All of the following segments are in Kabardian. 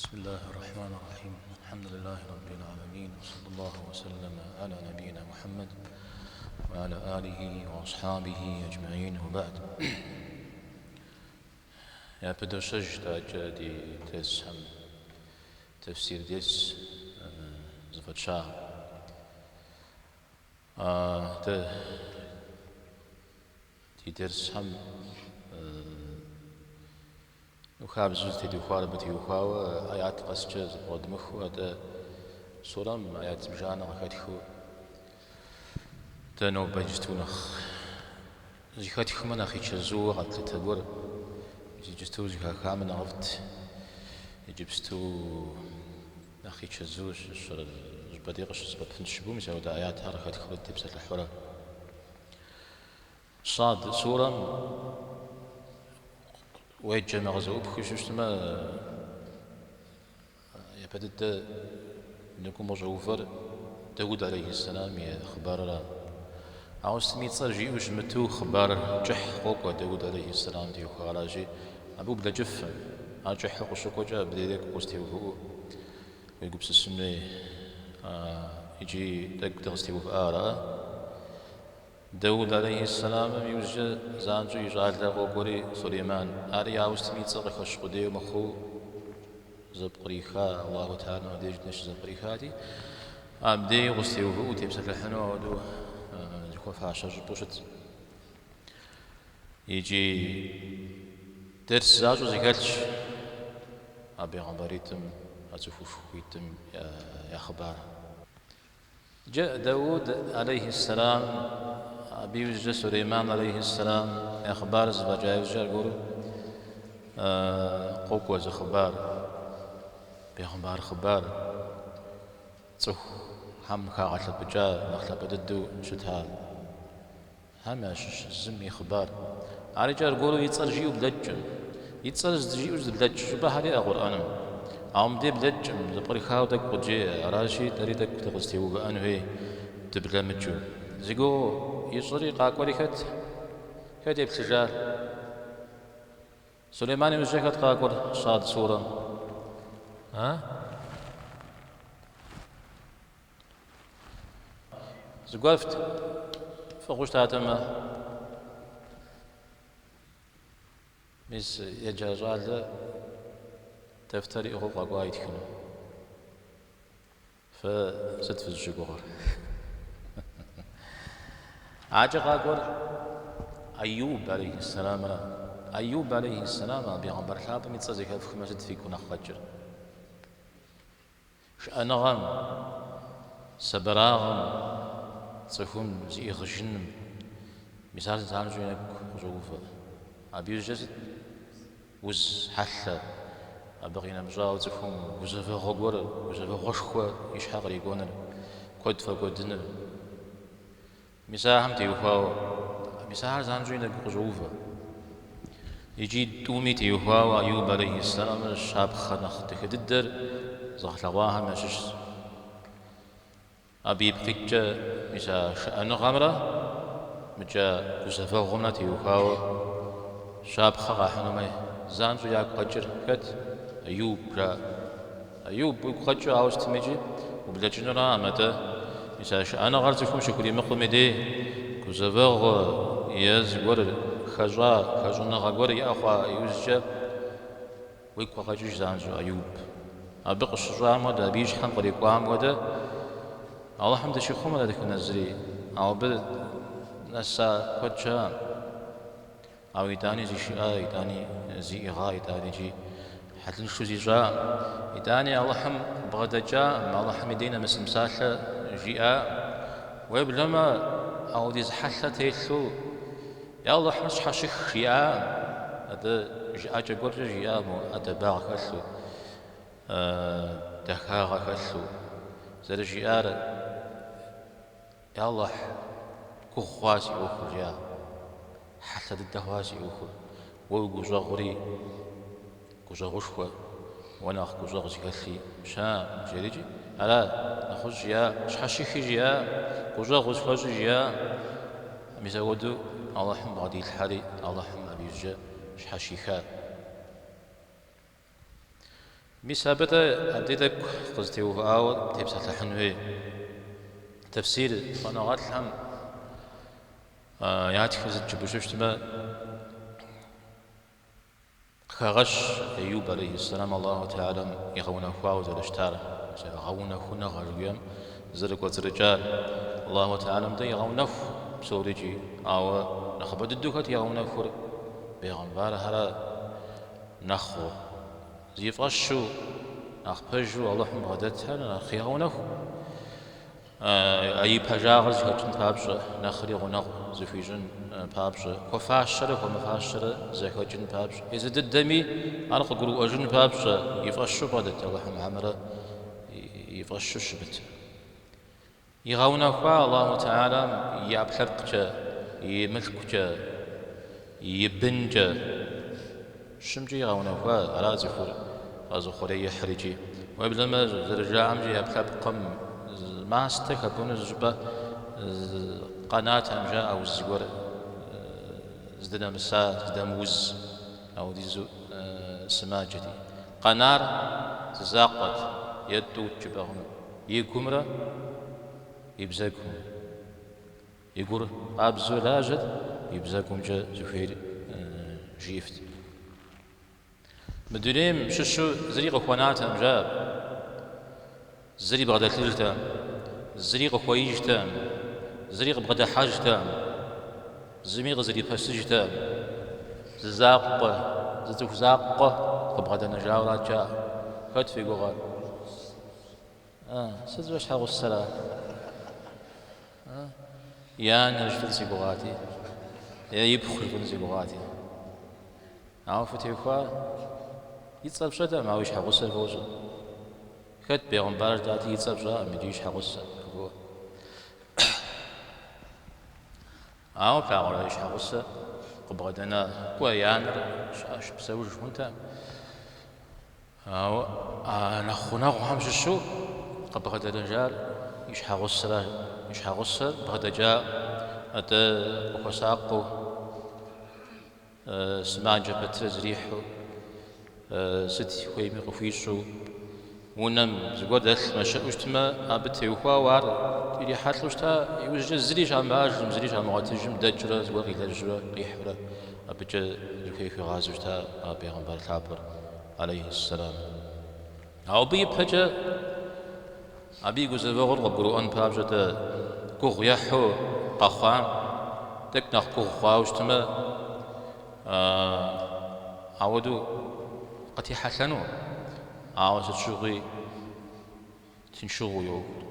بسم الله الرحمن الرحيم الحمد لله رب العالمين وصلى الله وسلم على نبينا محمد وعلى آله وأصحابه أجمعين وبعد Япыдощэж адэкӏэ ди дерсхэм тэфсир дерс зыфӏэтща. Дэ ди дерсхэм хабзэу зытедухуар абы теухуауэ аят къэскӏэ зэпкърыдмыхыу, атӏэ сурэм аят зыбжанэ къыхэтхыу дэ нобэ иджысту нэхъ зэхэтхмэ нэхъ и чэзууэ къэтлъытэ гуэр иджысту зэхахамэ нэхъыфӏт, иджыпсту нэхъ и чэзу щӏыпӏэ дей къыщысэбэпынщ жыпӏэу мис апхуэдэ аятхэр къыхэтхыурэ дытепсэлъыхьурэ. Сад сурэм уеджэмэ, къызэӏупхыу щытмэ, япэ дыдэ нэгум къыщӏэувэр Дауд алейхьиссэлам и хъыбарыра. Ауэ сытми и цӏэр жиӏэу щымыту хъыбар кӏыхь къокӏуэ Дауд алейхьиссэлам теухуаращи, абы ублэкӏыфым, ар кӏыхьу къыщыкӏуэкӏэ абы дей тӏэкӏу укъызэтеувыӏэу уегупсысын хуей икӏи тӏэкӏу дыкъызэтеувыӏа ара. Дауд алейхьиссэламым иужькӏэ занщӏэу и щӏалэр къокӏуэри Сулейман, ари ауэ сытми и цӏэр къыхэщ къудейуэ мыхъуу зэпкъриха, Аллаху Тэхьэлам абдеж дэ щызэпкърихати, абдеи укъызэтеувыӏэу тепсэлъыхьыну апхуэдэу зыхуэфащэ щӏыпӏэу щыт. Икӏи дерс защӏэу зэхэлъщ а бегъымбаритӏым, а цӏыхушхуитӏым я хъыбар. Иджы Дауд алейхьиссэлам, абы иужькӏэ Сулейман алейхьиссэлам я хъыбар зэфӏэкӏа иужькӏэ аргуэру къокӏуэ зы хъыбар, бегъымбар хъыбар, цӏыхухэм хагъэлъэпӏыкӏа, нэхъ лъапӏэ дыдэу щыта. Хэм ящыщ зым и хъыбар. Арикӏэ аргуэру и цӏэр жиӏэу блэкӏкъым. И цӏэр жиӏэу зыблэкӏ щӏыпӏэхэр иӏэ Къурӏэным. Ауэ мыбдей блэкӏкъым, зэпкърыхауэ тӏэкӏу къыджеӏэ. Аращи, дэри тӏэкӏу дыкъызэтеувыӏэн хуей дыблэмыкӏыу. Зи гугъу ищӏри къакӏуэри хэт? Хэт еплъыжар? Сулейман иужькӏэ хэт къакӏуэр Сад сурэм? А? Зыгуэр фӏыгъыу щытатэмэ, мис еджа щӏалэ дэфтэр иӏыгъыу къэкӏуа итхыну. Фэ сыт фызыщыгугъыр? Акӏэ къакӏуэр Аюб алейхьиссэламра. Аюб алейхьиссэлам а бегъымбар лъапӏэм и цӏэ зэхэфхмэ, сыт фигу нэхъ къэкӏыр? Шыӏэныгъэм, сабырагъым, цӏыхум зиӏыгъыжыным, мис ар занщӏэу и нэгу къыщӏоувэ. Абы иужькӏэ сыт? Уз хьэлъэ, абы къинэмыщӏауэ цӏыхум гузэвэгъуэ гуэр, гузэвэгъуэшхуэ и щхьэ кърикӏуэныр, куэд фӏэкӏуэдыныр. Мис ахэм теухуауэ, мис ахэр занщӏэу и нэгу къыщӏоувэ. Икӏи тӏуми теухуауэ Аюб алейхьиссэламыр щапхъэ нэхъ дахэ дыдэр зыгъэлъэгъуахэм ящыщщ. Абы ипкъ иткӏэ мис а шыӏэныгъэмрэ мыкӏэ гузэвэгъуэмрэ теухуауэ щапхъэ къахьынумэ, занщӏэу ягу къэкӏыр хэт? Аюб жаӏэ. Аюб уигу къэкӏыу ауэ сытми икӏи ублэкӏынуракъым, атӏэ мис а шыӏэныгъэр цӏыхум щыхуримыкъум и дей гузэвэгъуэ е зыгуэр хэщӏа, хэщӏыныгъэ гуэр иӏэ хъуа иужькӏэ уигу къэгъэкӏыж занщӏэу Аюб. Абы къыщыщӏам хуэдэ, абы и щхьэм кърикӏуам хуэдэ Алыхьым дыщихъумэ дэтхэнэ зыри, ауэ абы нэса куэд щыӏэкъым. Ауэ итӏани зишыӏа, итӏани зиӏыгъа, итӏани икӏи хьэлыншэу зищӏа, итӏани Алыхьым бгъэдэкӏа, Алыхьым и дей нэмысын псалъэ жиӏа. Уеблэмэ, ауэдиз хьэлъэ телъу, Я Алыхь, мыр сщхьэщых жиӏа, атӏэ жыӏэкӏэ гуэркӏэ жиӏа, мо ӏэдэбагъ хэлъу, дахагъэ хэлъу зэрыжиӏар. Я Алыхь, гугъу хъуа си ӏуэхур, жиӏа. Хьэлъэ дыдэ хъуа си ӏуэхур. Уэ уи гущӏэгъури гущӏэгъушхуэ, уэ нэхъ гущӏэгъу зыхэлъи щыӏэкъым, жерикӏи. Ара, нэгъуэщӏ жиӏа, щхьэщыхи жиӏа, гущӏэгъу къысхуэщӏи жиӏа. Мис апхуэдэу Алыхьым бгъэдилъхьэри, Алыхьым абы иужькӏэ щхьэщиха. Мис абы-тӏэ абдей тӏэкӏу къызэтеувыӏауэ тепсэлъыхьын хуей. Тэфсир щӏэныгъэлӏхэм ятхыр сыт жыпӏэу щытмэ, къыхагъэщ Эйюб алейхьиссэлам Аллаху Тэхьэлам игъэунэхуауэ зэрыщытар, мис а гъэунэхуныгъэ жыхуиӏэм зэрыкӏуэцӏрыкӏар. Аллаху Тэхьэлам дэ егъэунэху псорикӏи, ауэ нэхъыбэ дыдэу хэт игъэунэхур? Бегъымбархэрэ нэхъ зи фӏэщу, нэхъ пэжу Алыхьым бгъэдэтхэр нэхъ егъэунэху. А и пэжагъыр зэхэкӏын папщӏэ, нэхъри гъунэгъу зыхуищӏын папщӏэ, хуэфащэрэ хуэмыфащэрэ зэхэкӏын папщӏэ, езы дыдэми ар къыгурыӏуэжын папщӏэ, и фӏэщу бгъэдэт Алыхьым хьэмэрэ и фӏэщу щымыт. Игъэунэхуа Аллаху Тэхьэлам и ӏэпкълъэпкъкӏэ, и мылъкукӏэ, и бынкӏэ щымкӏи игъэунэхуа, ара цӏыхур къэзыухъуреихьыр икӏи. Уеблэмэ, зэрыжаӏэмкӏи, и ӏэпкълъэпкъым мастэ хэпӏуну зыщӏыпӏэ къэнатэкъым, жаӏэ уз зыгуэр здынэмыса, здэмыуз, ауэдизу сымаджэти. Къэнар зы закъуэт е тӏут жыпӏэ хъуну. И гумрэ и бзэгумрэ. И гур къабзэу лажьэт, и бзэгумкӏэ зыхуейр жиӏэфт. Мы дунейм щыщу зыри къыхуэнатэкъым, жаӏэ. Зыри бгъэдэлъыжтэкъым, зыри къыхуеижтэкъым, зыри къыбгъэдыхьэжтэкъым, зыми къызэрипэсыжтэкъым. Зы закъуэ, зы цӏыху закъуэ къыбгъэдэнэжауэ арат, жаӏэ. Хэт фи гугъэр? Сыт щӏэ щхьэгъусэра? И анэр жыфӏэн си гугъати, е ипхъу жыфӏэн си гугъати. Ауэ фытехуа и цӏэр фщӏэтэкъым, ауэ и щхьэгъусэр фощӏэ. Хэт бегъымбар жытӏати, и цӏэр фщӏакъым, иджы и щхьэгъусэр жывоӏэ. Ауэ плъагъурэ и щхьэгъусэ къыбгъэдэна, кӏуэ и анэр щыӏэщ, псэуж хъунтэкъым. Ауэ а нэхъ гъунэгъухэм щыщу къыбгъэдэнэжар и щхьэгъусэра. И щхьэгъусэр бгъэдэкӏа, атӏэ къыхуэсакъыу, сымаджэ пэтрэ зрихьу, сыт хуейми къыхуищӏу, унэм зыгуэр дэлъмэ, щыӏэу щытмэ, абы теухуауэ ар ирихьэлӏэу щыта, иужькӏэ зыри щамыӏэжым, зыри щамыгъуэтыжым дэкӏрэ зыгуэр къилэжьурэ къихьурэ абыкӏэ зыхуей хуигъазэу щыта а бегъымбар лъапӏэр, алейхьиссэлам. Ауэ абы ипэкӏэ абы и гузэвэгъуэр къыбгурыӏуэн папщӏэ дэ гугъу ехьу къэхъуам, тӏэкӏу нэхъ гугъу хъуауэ щытмэ, ауэдэу къытехьэлъэну, ауэ сыт щыгъуи тыншыгъуэу йохур.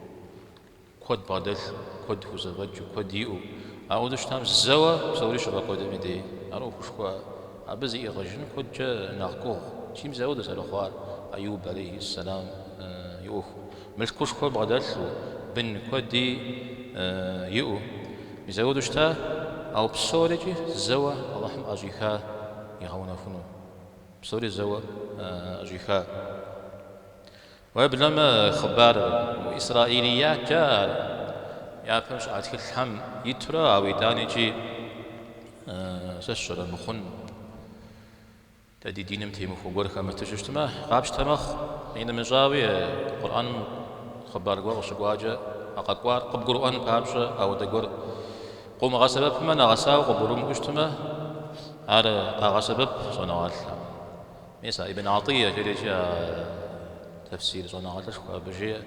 Куэд бгъэдэлъу, куэд хузэфӏэкӏыу, куэд иӏэу. Ауэдэу щытам зэуэ псори щыфӏэкӏуэдым и дей. Ар ӏуэхушхуэ абы зиӏыгъыжын куэдкӏэ нэхъ гугъу. Икӏи мис ауэдэу зэрыхъуар Аюб алейхьиссэлам и ӏуэху. Мылъкушхуэ бгъэдэлъу, бын куэди иӏэу. Мис ауэдэу щыта, ауэ псорикӏи зэуэ Алыхьым ӏэщӏиха игъэунэхуну. Псори зэуэ ӏэщӏиха. Уеблэмэ, хъыбар исраилият жаӏэ ар япэм щыӏа тхылъхэм итурэ, ауэ итӏаникӏи сэ сщӏэрэ мыхъун, дэ ди диным темыхуэ гуэр хэмыту щытмэ, къапщтэ мэхъу. Къинэмыщӏауи, Къурӏэным хъыбар гуэр къыщыкӏуакӏэ, а къэкӏуар къыбгурыӏуэн папщӏэ ауэдэ гуэр къыумыгъэсэбэпмэ, нэгъэсауэ къыбгурымыӏуэу щытмэ, ар къагъэсэбэп щӏэныгъэлӏхэм. Мис а Ибн Атӏие жерикӏи а тэфсир щӏэныгъэлӏышхуэ абы жеӏэ,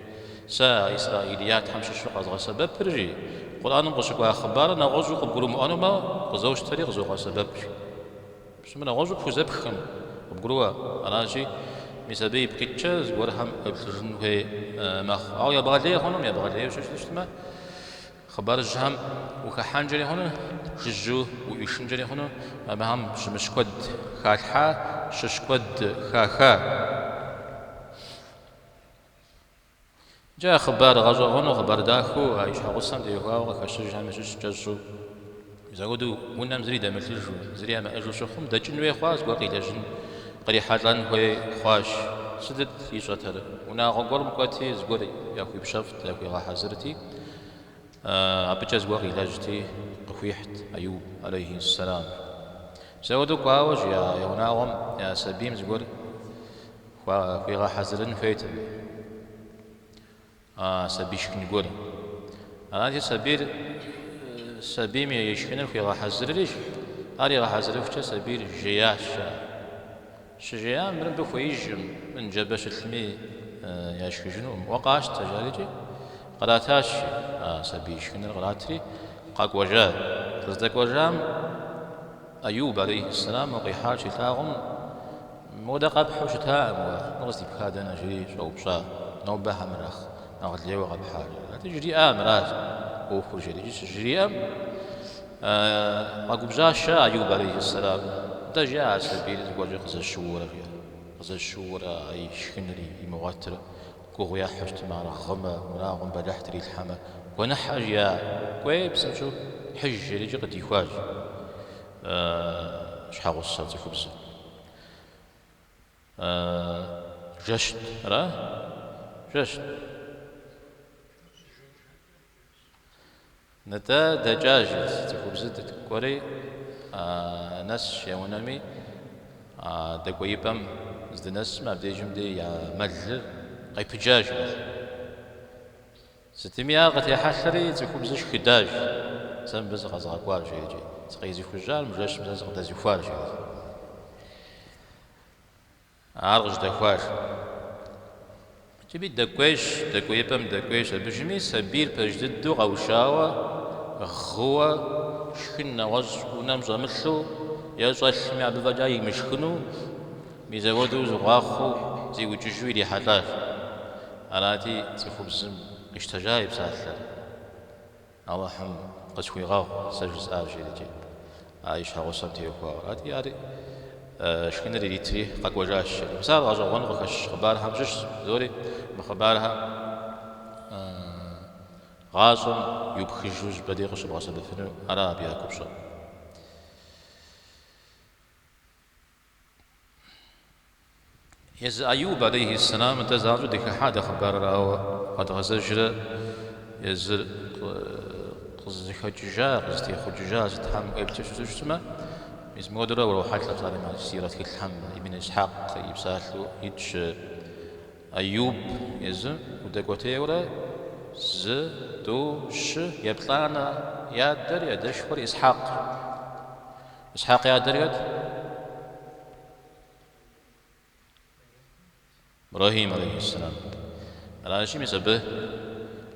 Сэ а исраилиятхэм щыщу къэзгъэсэбэпыр, жи, Къурӏэным къыщыкӏуа хъыбарыр нэгъуэщӏу къыбгурымыӏуэнумэ, къызощтэри къызогъэсэбэп, жи. Пщымэ нэгъуэщӏу пхузэпхкъым, къыбгурыӏуэ. Аращи, мис абы ипкъ иткӏэ зыгуэрхэм уеплъыжын хуей мэхъу. Ауэ ебгъэлей хъунум, ебгъэлейуэ щытмэ, Хъыбарыжьхэм ухыхьэнкӏэри хъуну, жыжьэу уӏуишынкӏэри хъуну, абыхэм щымыщ куэд халъхьа, щыщ куэд хаха. Иджы а хъыбар гъэщӏэгъуэну, хъыбар дахэу а и щхьэгъусэм теухуауэ къыхэщыжхэм ящыщ кӏэщӏу. Мис апхуэдэу унэм зыри дэмылъыжу, зыри ямыӏэжу щыхъум, дэкӏын хуей хъуа, зыгуэр къилэжьын, кърихьэлӏэн хуей хъуащ. Сытыт ищӏэтэр? Унагъуэ гуэрым кӏуэти, зыгуэр яхуипщэфӏт, яхуигъэхьэзырти, абыкӏэ зыгуэр къилэжьти, къыхуихьт Аюб алейхьиссэлам. Мис апхуэдэу кӏуауэ, жи, я унагъуэм я сабийм зыгуэр. Хуигъэхьэзырын хуейт абы а сабий шхын гуэр. Арати, сабийр сабийм и шхыныр хуигъэхьэзырри, ар игъэхьэзырыхукӏэ сабийр жеящ жаӏэ. Щыжеям мыр мыбы хуеижкъым, мыр ныджэбэ щылъми яшхыжынукъым, уэ къащтэ, жарикӏи къратащ а сабий шхыныр къратри къэкӏуэжа. Къыздэкӏуэжам Аюб алейхьэссэлам мы къихьар щилъагъум, Модэ къэпхьу щытаӏым уэ, мыр къыздипха дэнэ, жери щӏэупщӏа, нобэ хьэмэрэ нэхъ лейуэ къэпхьа, жери. Арати, жриӏа, мыращ ӏуэхур, жери. Икӏи щыжриӏэм, къэгубжьащ Аюб алейхьэссэлам. Нтӏэ, жиӏа, а сабийр зыгуэркӏэ къызэщыуэрэ, жиӏа. Къызэщыуэрэ а и шхыныр имыгъуэтыр гугъу ехьу щытмэ, ар гъымэ, унагъуэм бэлыхь трилъхьэмэ, гуэныхьэ, жиӏа, кӏуэи псынщӏэу хьыж, жери икӏи къыдихуащ щхьэгъусэр цӏыхубзыр. Жэщт, ара? Жэщт. Нтӏэ, дэкӏащ цӏыхубзыр кӏуэри, нэсщ я унэми, дэкӏуеипӏэм здынэсым, абдежым дей я мэлыр къепыджащ. Сытми ар къытехьэлъэри, цӏыхубзыр шхыдащ, сэ мыбы сыкъэзгъэкӏуар, жери, сыкъезыхужьар, мы жэщым сэ сыкъыдэзыхуар, жери. Ар къыжьэдэхуащ. Икӏи дэкӏуейщ, дэкӏуеипӏэм дэкӏуейщ абыжми, сабийр пэж дыдэу къэушауэ, гъыуэ, шхын нэгъуэщӏ унэм щӏэмылъу е щӏэлъми абы фӏэкӏа имышхыну, мис апхуэдэу зыгъуахъуэу зиукӏыжу ирихьэлӏащ. Арати, цӏыхубзым къищтэжа и псалъэр. Алыхьым къысхуигъэгъу, сэ жысӏар, жерикӏи, а и щхьэгъусэм теухуауэ. Арати, ари шхыныр иритри къэкӏуэжащ, жери. Мис ар гъэщӏэгъуэну къыхэщ хъыбархэм щыщщ, зори мы хъыбархэм гъащӏэм иупхыжу щӏыпӏэ дей къыщыбгъэсэбэпыну ара абы я купщӏэр. Езы Аюб алейхьэссэлам дэ занщӏэу дыхыхьа дэ хъыбарыр, ауэ къэдгъэзэжрэ езыр къызыхэкӏыжа, къызытехъукӏыжа сытхэм уеплъу щыту щытмэ, мис мыуэдурэ урохьэлӏэ псалъэм сирэ тхылъхэм Ибн Исхьакъ и псалъэу итщ Аюб езым удэкӏуэтейуэрэ зы, тӏу, щы, еплӏанэ и адэр, и адэшхуэр Исхьакъ. Исхьакъ и адэр хэт? Ибрэхьим алейхьэссэлам. Аращи, мис абы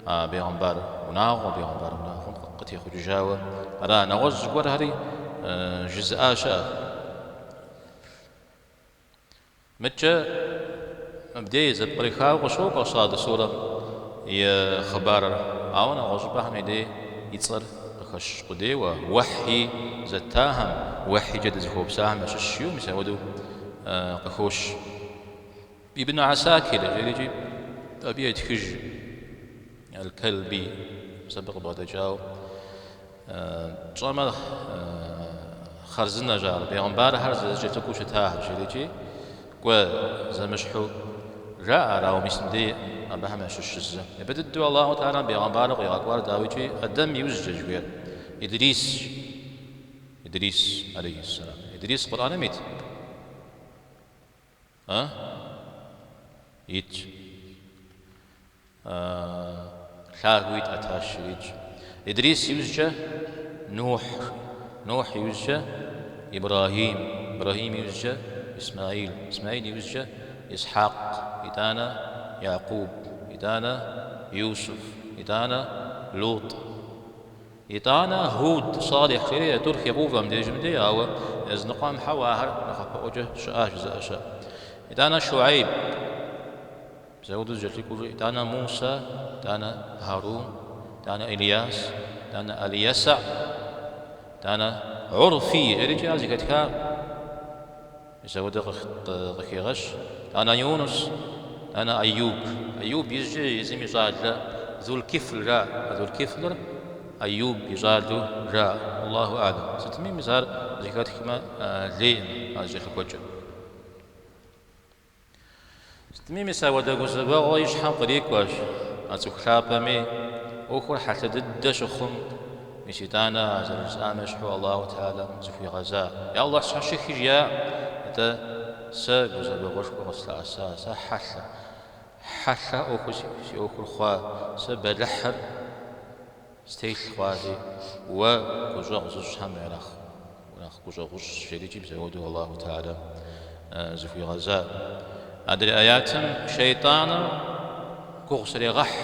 а бегъымбар унагъуэ, бегъымбар унагъуэм къытехъукӏыжауэ ара. Нэгъуэщӏ зыгуэрхэри жызыӏа щыӏэ. Мыдкӏэ мыбдей зэпкърыхауэ къыщокӏуэ Сад сурэм и хъыбарыр, ауэ нэгъуэщӏыпӏэхэм и дей и цӏэр къыхэщ къудейуэ, уэхьи зэттахэм, уэхьикӏэ дызыхуэупсахэм ящыщ жиӏэу мис апхуэдэу къыхощ. Ибн Асакир жерикӏи абы етхыж Аль-Кэлби, мис абы къыбгъэдэкӏауэ. Тщӏэмэ, хъарзынэщ ар, бегъымбархэр зэкӏэлъыкӏуэу щытахэр, жерикӏи, кӏуэ зэмыщхьу жаӏэ ар, ауэ мис мыбдей абыхэм ящыщ зы. Япэ дыдэу Аллаху Тэхьэлам бегъымбару къигъэкӏуар дауикӏи Адэм иужькӏэ жыхуиӏэр, Идрисщ, Идрис, алейхьэссэлам. Идрис Къурӏэным ит? А? Итщ. Лъагэуи тӏэтащ, жерикӏ. Идрис иужькӏэ Нухь, Нухь иужькӏэ Ибрэхьим, Ибрэхьим иужькӏэ Исмаил, Исмаил иужькӏэ Исхьакъ, итӏанэ Якъуб, итӏанэ Юсуф, итӏанэ Лутӏ, итӏанэ Худ, Салихь жери а тӏур хегъэувэ мыбдежым дей, ауэ языныкъуэм хьэуэ ахэр нэхъапэӏуэкӏэ щыӏащ жызыӏэ щыӏэ. Итӏанэ Шуайб. Мис апхуэдэу зэкӏэлъыкӏуэу, итӏанэ Мусэ, итӏанэ Харун, итӏанэ Ильяс, итӏанэ Алиясэ, итӏанэ Гьурфи, жерикӏи ар зэхэтха, мис апхуэдэ къыхегъэщ, итӏанэ Юнус, итӏанэ Аюб. Аюб иужькӏэ езым и щӏалэ Зулкифл жаӏэ. А Зулкифлыр Аюб и щӏалэу жаӏэ. Аллаху а'лэм. Сытми, мис ар зэхэтхмэ, лейкъым а зэкӏэлъыкӏуэкӏэр. Сытми, мис апхуэдэ гузэвэгъуэ и щхьэм кърикӏуэщ а цӏыху лъапӏэми, ӏуэхур хьэлъэ дыдэ щыхъум, мис итӏанэ а зэрыжысӏам ещхьу Аллаху Тэхьэлам зыхуигъэза. Я Аллахь, сщхьэщыхи жиӏа, атӏэ. сэ гузэвэгъуэшхуэ къыслъэӏэса, сэ хьэлъэ, хьэлъэ ӏуэхуу си ӏуэхур хъуа, сэ бэлыхьыр стелъ хъуати, уэ гущӏэгъу зыщӏхэм я нэхъ унэхъ гущӏэгъущӏщ, жерикӏи мис ауэдэу Аллаху Тэхьэлам зыхуигъэза. Адрей аятым шейтӏаным гугъу срегъэхь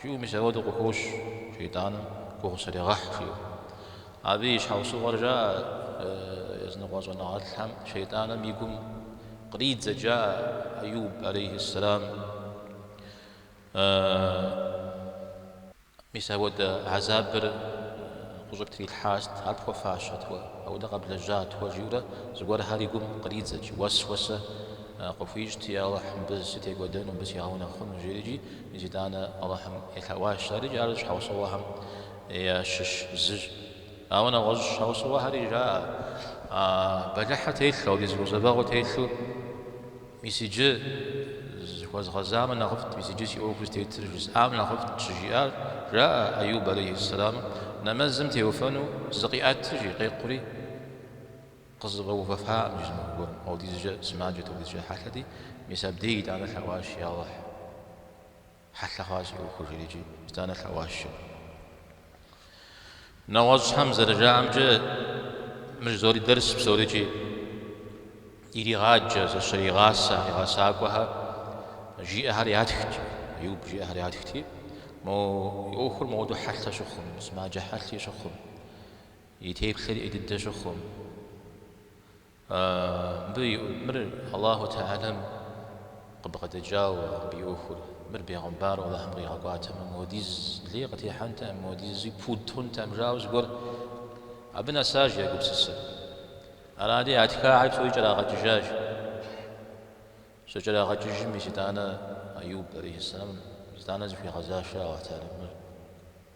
жиӏэу мис ауэдэу къыхощ, шейтӏаным гугъу срегъэхь жиӏэу. Абы и щхьэусыгъуэр жаӏэ языныкъуэ щӏэныгъэлӏхэм, шейтӏаным и гум къридзэт, жаӏэ Аюб алейхьиссэлам. Мис ауэдэ гьэзабыр къыщӏыптрилъхьар сыт, ар пхуэфащэт уэ, ауэдэ къэблэжьат уэ, жиӏэурэ зыгуэрхэр и гум къридзэт, уэсуэсэ къыхуищӏти, Алыхь, мыбы сытекӏуэдэну, мыбы сигъэунэхъуну, жиӏэрикӏи, мис итӏанэ Алыхьым елъэӏуащ арикӏи, ар щхьэусыгъуэхэм ящыщ зыщ. Ауэ нэгъуэщӏ щхьэусыгъуэхэри жаӏэ, а бэлыхьыр телъу, ауэдиз гузэвэгъуэр телъу, Мис иджы зыхуэзгъэзамэ нэхъыфӏт, мис иджы си ӏуэхур зытетыр жысӏамэ нэхъыфӏт, щыжиӏар, жаӏэ Аюб алейхьиссэлам, нэмэзым теуфэну зыкъиӏэтыр, жи, къекъури, къызэфӏэувэфакъым, жи, зы махуэ гуэрым. Ауэдизкӏэ сымаджэт, ауэдизкӏэ хьэлъэти, мис абдей итӏанэ лъэӏуащ, Я Алыхь, хьэлъэ хъуа си ӏуэхур, жиӏэрикӏи, итӏанэ лъэӏуащ. Нэгъуэщӏхэм зэрыжаӏэмкӏэ, мыр жызори дэрс псорикӏи иригъаджэ, зыщригъасэ, и гъэсакӏуэхэр жиӏэхэр ятхт, Аюб жиӏэхэр ятхти, мо и ӏуэхур моуэдэу хьэлъэ щыхъум, сымаджэ хьэлъи щыхъум, и теплъэри ӏей дыдэ щыхъум, Мыбы мыр Аллаху Тэхьэлам къыбгъэдэкӏауэ абы и ӏуэхур, мыр бегъымбару Аллахьым къигъэкӏуатэмэ, мыуэдиз лей къытехьэнтэкъым, мыуэдизуи пуд хъунтэкъым, жаӏэу зыгуэр абы нэсащ я гупсысэр. Арати, ятхахэри псори кӏэрагъэкӏыжащ. Щыкӏэрагъэкӏыжым, мис итӏанэ Аюб алейхьиссэлам итӏанэ зыхуигъэзащ Аллаху Тэхьэлам. Мыр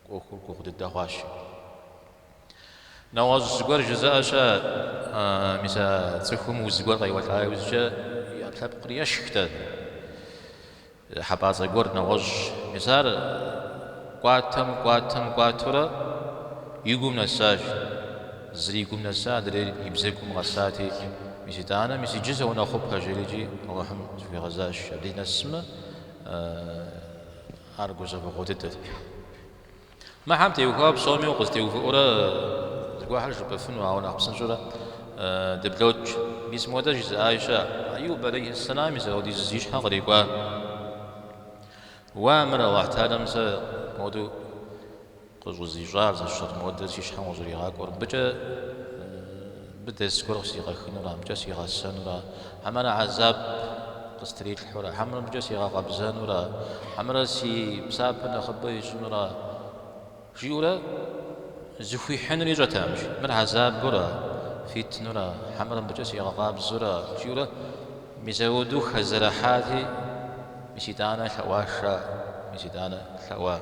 ӏуэхур гугъу дыдэ хъуащ. Нэгъуэщӏ зыгуэр жызыӏэ щыӏэ, мис а цӏыхум уз гуэр къеуэлӏа иужькӏэ и ӏэпкълъэпкъыр ешх-тӏэ, хьэпӏацӏэ гуэр нэгъуэщӏ. Мис ар кӏуатэм, кӏуатэм, кӏуатэурэ и гум нэсащ. Зыр и гум нэса, адрейр и бзэгум къэсати, мис итӏанэ, мис иджы соунэхъупэ, жиӏэрикӏи Алыхьым зыхуигъэзащ. Абдей нэсмэ, ар гузэвэгъуэ дыдэт. Мыхэм теухуауэ псоми укъызэтеувыӏэурэ зыгуэрхэр жыпӏэфыну, ауэ нэхъ псынщӏэурэ дыблокӏ. Мис мыуэдэ жызыӏаи щыӏэ, Аюб алейхьиссэлам мис ауэдиз и щхьэ кърикӏуа. Уа, мыр Аллахь Тэхьэлам сэ мыуэдэу къыщӏызищӏар, зыщыр, мыуэдэ си щхьэм къыщӏригъакӏуэр, мыбыкӏэ мыбы дерс гуэр къысигъэхынура, мыбыкӏэ сигъэсэнура, хьэмэрэ гьэзаб къыстрилъхьэура, хьэмэрэ мыбыкӏэ сигъэкъэбзэнура, хьэмэрэ си псапэ нэхъыбэ ищӏынура, жиӏэурэ зыхуихьынур ищӏэтэкъым, жи. Мыр хьэзабура, фитнура, хьэмэрэ мыбыкӏэ сигъэкъабзэура, жиӏэурэ мис ауэдэу хэзэрыхьати, мис итӏанэ лъэӏуащ, мис итӏанэ лъэӏуа.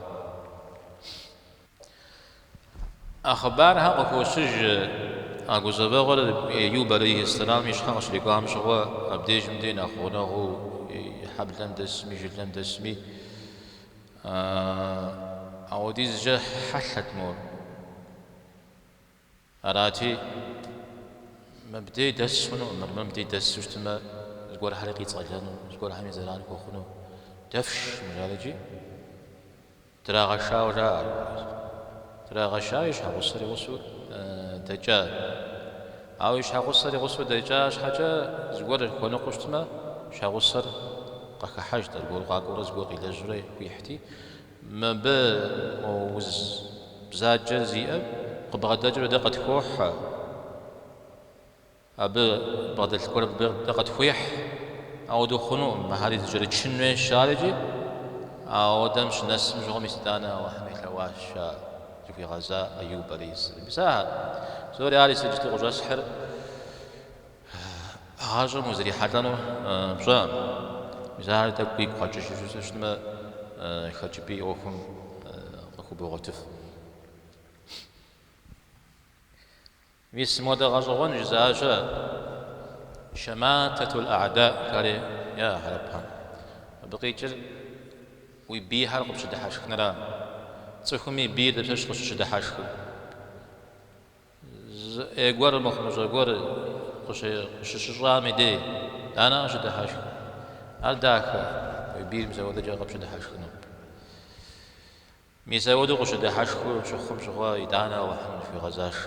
А хъыбархэм къыхощыж а гузэвэгъуэр Аюб алейхьиссэлам и щхьэ къыщрикӏуам щыгъуэ, абдежым дей нэхъ гъунэгъуу и хьэблэм дэсми, жылэм дэсми, ауэдизкӏэ хьэлъэт мор. Арати, мыбдей дэс хъунукъым, мыр мыбдей дэсу щытмэ, зыгуэрхэри къицӏэлэну, зыгуэрхэми зэран хуэхъуну дэфш, жарикӏи драгъэшауэ жаӏэ. Драгъэша и щхьэгъусэр и гъусэу дэкӏа. Ауэ и щхьэгъусэр и гъусэу дэкӏа щхьэкӏэ зыгуэр хуэныкъуэу щытмэ, щхьэгъусэр къыхыхьэжт, аргуэру къакӏуэурэ зыгуэр къилэжьурэ хуихьти, Мыбы мо уз бзаджэр зиӏэр къыбгъэдэкӏыурэ дэ къытхохьэ, абы бгъэдэлъ гуэр мыбы дэ къытхуехь, ауэдэу хъунукъым, мыхэри зэкӏэрычын хуейщ жарикӏи, ауэдэм щынэсым щыгъуэ мис итӏанэ Алыхьым елъэӏуащ, зыхуигъэза Аюб алейхьиссэлам. Мис ахэр, псори ари сэ иджыту къыщӏэсхьыр. Гъащӏэм узрихьэлӏэну пщӏэкъым. Мис ахэр тӏэкӏу уигу къэкӏыжу щытмэ, хэкӏыпӏи ӏуэхум къыхубогъуэтыф. Мис модэ гъэщӏэгъуэн жызыӏа щыӏэ, Шамататул а'да жари я хьэрыпхэм. Абы къикӏыр уи бийхэр къыпщыдыхьэшхыныра. Цӏыхум и бийр дапщэщ къыщыщыдыхьэшхыр? Зы ӏей гуэр, мыхъумыщӏэ гуэр къыщыщыщӏам и дей, итӏанэ къыщыдыхьэшх. Ар дахэ, уи бийр мис ауэдэкӏэ къыпщыдыхьэшхыну. Мис ауэдэу къыщыдыхьэшхыу щыхъум щыгъуэ, итӏанэ Алыхьым зыхуигъэзащ.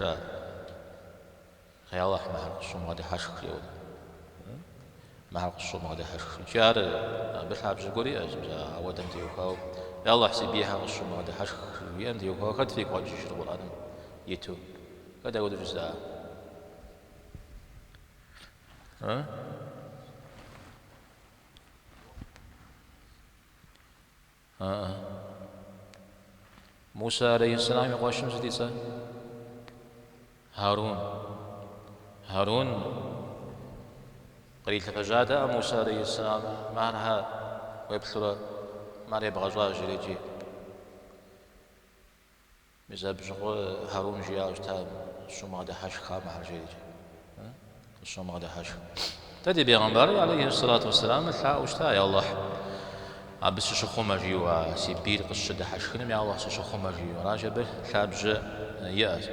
Я Алыхь, мыхэр къысщумыгъэдыхьэшх, жиӏэу. Мыхэр къысщумыгъэдыхьэшх. Икӏи ар абы лъабжьэ гуэр иӏэщ, мис ауэдэм теухуауэ. Я Алыхь, си бийхэр къысщумыгъэдыхьэшх, жиӏэм теухуауэ хэт фигу къэкӏыжыр Къурӏэным иту? Хэт ауэдэу жызыӏа? Аа. Мусэ алейхьэссэлам и къуэшым сыт и цӏэ? Харун. Харун кърилъэфэжьатэкъэ Мусэ алейхьэссэлам, мыхэр хьэ уеплъурэ, мыхэр ебгъэщӏащ жери икӏи. Мис абы щыгъуэ Хьэрун жиӏауэ щыта, Къысщумыгъэдыхьэшх мыхэр жери икӏи. Къысщумыгъэдыхьэшх. Дэ ди бегъымбарыр, алейхи сэлату уэсселам, лъаӏуэу щыта, Я Алыхь, абы сыщыхъумэ, жиӏэу, а си бийр къысщыдыхьэшхыным, я Алыхь, сыщыхъумэ, жиӏэу. Аращ абы лъабжьэ иӏэщ.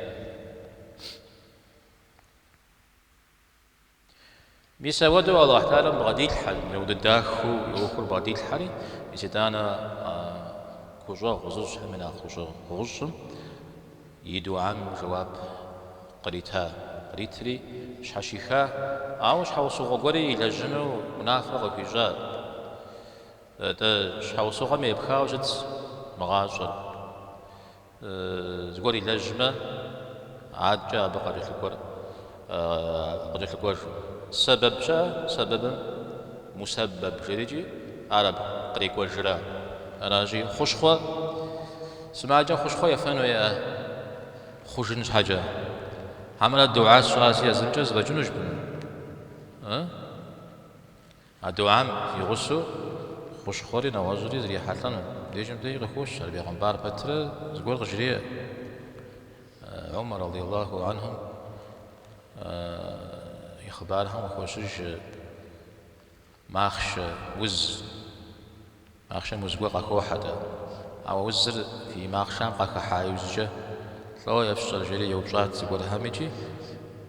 Мис ауэдэу Алыхь Тэхьэлам бгъэдилъхьэщ, мис дахэу и ӏуэхур бгъэдилъхьэри, мис итӏанэ гущӏэгъу зыщӏхэм я нэхъ гущӏэгъущӏым и дуам жэуап кърита, къритри щхьэщиха, ауэ щхьэусыгъуэ гуэри илэжьыну унафэ къыхуищӏа. Атӏэ щхьэусыгъуэм епхауэ щытщ мы гъащӏэр. Зыгуэр илэжьмэ, адэкӏэ абы къыкӏэлъыкӏуэр къыкӏэлъыкӏуэжу. Сэбэб щыӏэ, сэбэбым мусэбэб жерикӏи, ар абы кърикӏуэжра. Аращи, хущхъуэ, сымаджэм хущхъуэ ефэн хуейӏэ хъужын щхьэкӏэ. Хьэмэрэ дугьэ сщӏаси езымкӏэ зэфӏэкӏынущ жыпӏэну. А дугьэм и гъусэу хущхъуэри нэгъуэщӏри зрихьэлӏэну. Мыбдежым деж къыхощ ар бегъымбар пэтрэ зыгуэр къыжреӏэ. Умар радиаллаху анхум и хъыбархэм къыхощыж махъшэ уз. Махъшэм уз гуэр къахохьэ-тӏэ. Ауэ узыр фи махъшэм къахыхьа иужькӏэ лӏо ефщӏэр жери еупщӏат зыгуэрхэм икӏи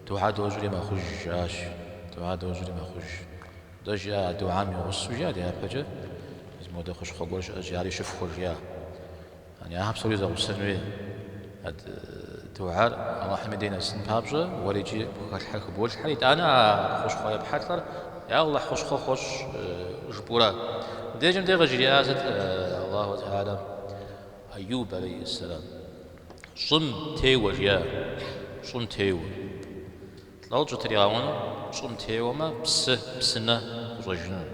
дугьэ дощӏри мэхъуж, жаӏащ. Дугьэ дощӏри мэхъуж. Дэ жиӏа а дугьэм и гъусэу жиӏа дяпэкӏэ, мис модэ хущхъуэ гуэр щыӏэщ, ари щыфхуэ жиӏа. Яни ахэр псори зэгъусэн хуей. А дугьэр Аллахьым и дей нэсын папщӏэ, уэр икӏи пхухэлъхьэр хыболъхьэр, итӏанэ а хущхъуэ епхьэлӏэр, я Аллахь хущхъуэ хуэщӏ жыпӏэурэ. Мыбдежым дей къыжриӏа сыт Аллаху Тэхьэлам Аюб алейхьэссэлам? Щӏым теуэ, жиӏа, щӏым теуэ. Лӏо щӏытригъэуэну, щӏым теуэмэ, псы, псынэ къыщӏэжыну.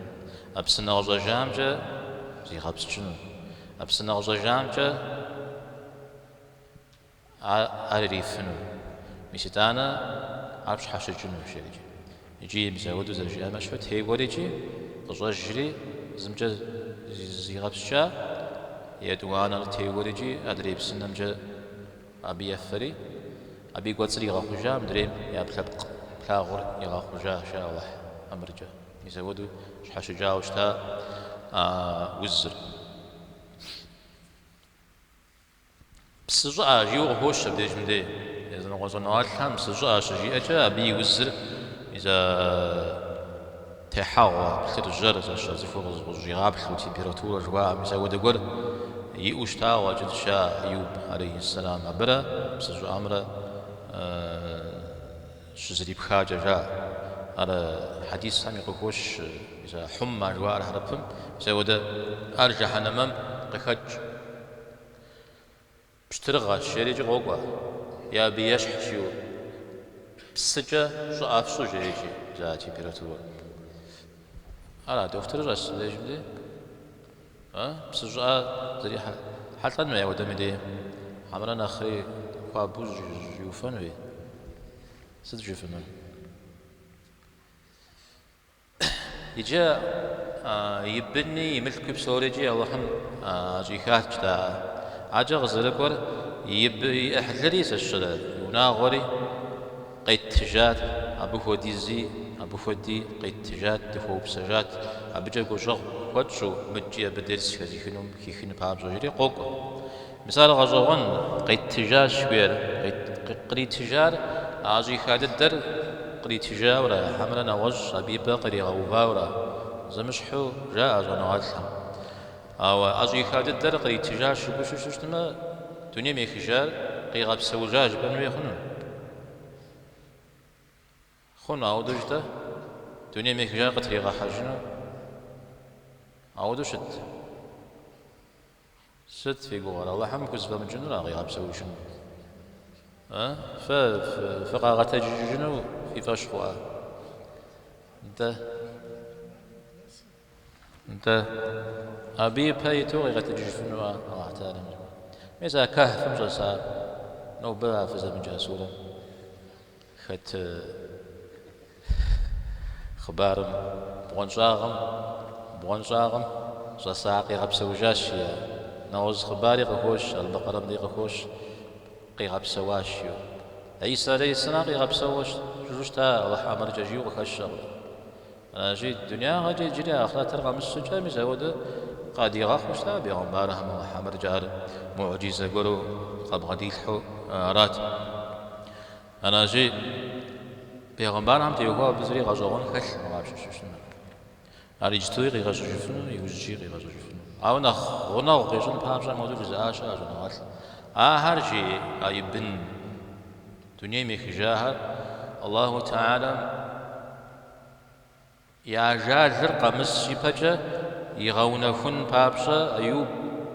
А псынэ къыщӏэжамкӏэ зигъэпскӏыну. А псынэ къыщӏэжамкӏэ ар ирифыну. Мис итӏанэ ар пщхьэщыкӏыну, жиӏэрикӏи. Икӏи мис апхуэдэу зэрыжиӏам ещхьу теуэрикӏи, къыщӏэжри, зымкӏэ зигъэпскӏа, етӏуанэр теуэрикӏи, адрей псынэмкӏэ абы ефэри, абы и кӏуэцӏыр игъэхъужа, мыдрейм и ӏэпкълъэпкъ плъагъур игъэхъужа, жаӏэ Алыхь ӏэмыркӏэ. Мис апхуэдэу щхьэщыкӏауэ щыта а узыр. Псы щӏыӏэ жиӏэу къыхощ абдежым дей. Языныкъуэ щӏэныгъэлӏхэм псы щӏыӏэ щыжиӏэкӏэ, абы и узыр мис а техьэгъуэ, плъыржьэр, зэщэ цӏыхур къызэщӏигъаплъэу, температурэ жыхуаӏэм, мис апхуэдэ гуэр иӏэу щытауэ къыщӏэкӏынщ Аюб алейхьэссэлам. Абырэ псы щӏыӏэмрэ щызэрипхакӏэ жаӏэ. Ар хьэдисхэми къыхощ, мис а хьумма жыхуаӏэр хьэрыпым, мис апхуэдэ ар жыхьэнэмэм къыхэкӏ. Пщтырыгъэщ жерикӏи къокӏуэ, е абы ещхь жиӏэу, псыкӏэ щӏыӏэ фщӏы жерикӏи, мис а температурэр. Ара, дохутыр щӏэс мыбдежым дей? А, псы щӏыӏэ зрихьэлӏэн хуей ауэдэм и дей? Хьэмэрэ нэхъри хуабэу щӏиуфэн хуей? Сыт жыфӏэнур? Иджы и быни, и мылъкуи псорикӏи Алыхьым ӏэщӏихат жытӏа. Адэкӏэ къызэрыкӏуэр и ӏыхьлыри зэщэрэ, и унагъуэри къеттыжат, абы хуэдизи, абы хуэди къеттыжат, дыхуэупсэжат, абыкӏэ гущӏэгъу хуэтщӏу, мыдкӏи абы дерс хэзыхынум хихын папщӏэ, жери къокӏуэ. Мис ар гъэщӏэгъуэн, къеттыжащ жыхуиӏэр, къритыжар, ӏэщӏиха дыдэр. къритыжауэра, хьэмэрэ нэгъуэщӏ абы и пӏэ къригъэувауэра? Зэмыщхьу жаӏэ щӏэныгъэлӏхэм. Ауэ ӏэщӏиха дыдэр къритыжащ жыпӏэу щыту щытмэ, дунейм ехыжар къигъэпсэужа жыпӏэн хуей хъуну? Хъуну ауэдэу жытӏэ, дунейм ехыжар къытригъэхьэжыну ауэдэу щыт? Сыт фи гугъэр? Алыхьым хузэфӏэмыкӏынура къигъэпсэужыну? А? Фэ фыкъагъэтэджыжыну фи фӏэщ хъуа? Нтӏэ. Нтӏэ. Абы и пэ иту къигъэтэджыжыфынуа Алыхь Тэхьэлам? Мис а Кэхфым щӏэса нобэ а фызэмыджа сурэм хэт хъыбарым бгъуэнщӏагъым бгъуэнщӏагъым щӏэса къигъэпсэужащ жиӏэ. Нэгъуэщӏ хъыбари къыхощ, Аль-Бакъэрэм дей къыхощ, къигъэпсэуащ жиӏэу. Исэ алейхьиссэлам къигъэпсэууэ щыта Алыхь ӏэмыркӏэ жиӏэу къыхэщкъым. Аращи, дунягъэкӏэ иджыри ахърэтыр къэмыс щӏыкӏэ, мис ауэдэ къадигъэхъуу щыта бегъымбархэм Алыхь ӏэмыркӏэ ар муӏджизэ гуэру къабгъэдилъхьэу арат. Аращи, бегъымбархэм теухуауэ абы зыри гъэщӏэгъуэн хэлъкъым къапщыщу щытмэ. Ар иджытуи къигъэщӏыжыфыну, иужькӏи къигъэщӏыжыфыну. Ауэ нэхъ гъунэгъу къищӏын папщӏэ мыуэду жызыӏа щыӏэ щӏэныгъэлӏ. Ахэр жи а и бын дунейм ехыжахэр Аллаху Тэхьэлам И ажалыр къэмыс ипэкӏэ игъэунэхун папщӏэ Аюб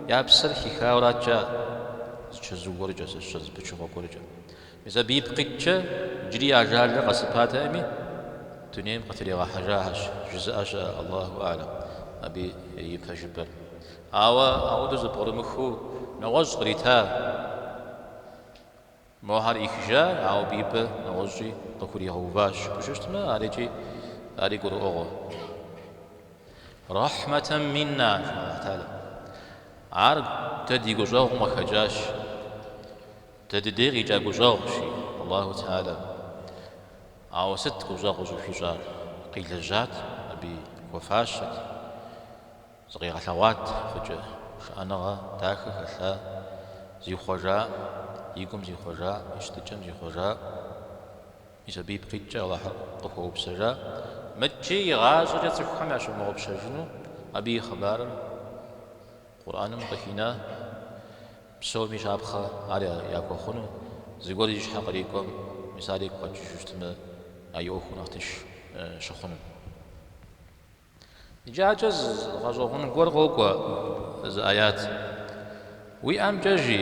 я псэр хихауэрат жаӏэ, зы чэзу гуэркӏэ, сэ сщӏэрэ зы пычыгъуэ гуэркӏэ. Мис абы ипкъ иткӏэ иджыри я ажалыр къэсыпатэкъыми, дунейм къытригъэхьэжахэщ, жызыӏэ щыӏэ, Аллаху а'лэм, абы и пэжыпӏэр. Ауэ ауэдэу зэпкърымыхыу нэгъуэщӏ кърита. Мохэр ӏихыжа, ауэ абы и пӏэ нэгъуэщӏи къыхуригъэуващ жыпӏэу щытмэ, ар икӏи ари гурыӏуэгъуэ. Рэхьмэтэн минна, жиӏэ Алыхь Тэхьэлам. Ар дэ ди гущӏэгъум къыхэкӏащ. Дэ ди дей къикӏа гущӏэгъущ, жи Аллаху Тэхьэлам. Ауэ сыт гущӏэгъу щӏыхуищӏар? Къилэжьат, абы хуэфащэт. Зыкъигъэлъэгъуат фӏыкӏэ, шыӏэныгъэ дахэ хэлъа, зихъуэжа, и гум зихъуэжа, и щытыкӏэм зихъуэжа, мис абы ипкъ иткӏэ Алыхьыр къыхуэупсэжа. Мыткӏи игъащӏэкӏэ цӏыхухэм ящымыгъупщэжыну абы и хъыбарыр Къурӏэным къыхина, псоми щапхъэ ар яхуэхъуну, зыгуэр и щхьэ кърикӏуэм, мис ар игу къэкӏыжу щытмэ, а и ӏуэхур нэхъ тынш щыхъуну. Иджы адэкӏэ зы гъэщӏэгъуэн гуэр къокӏуэ зы аят. Уи ӏэмкӏэ жи,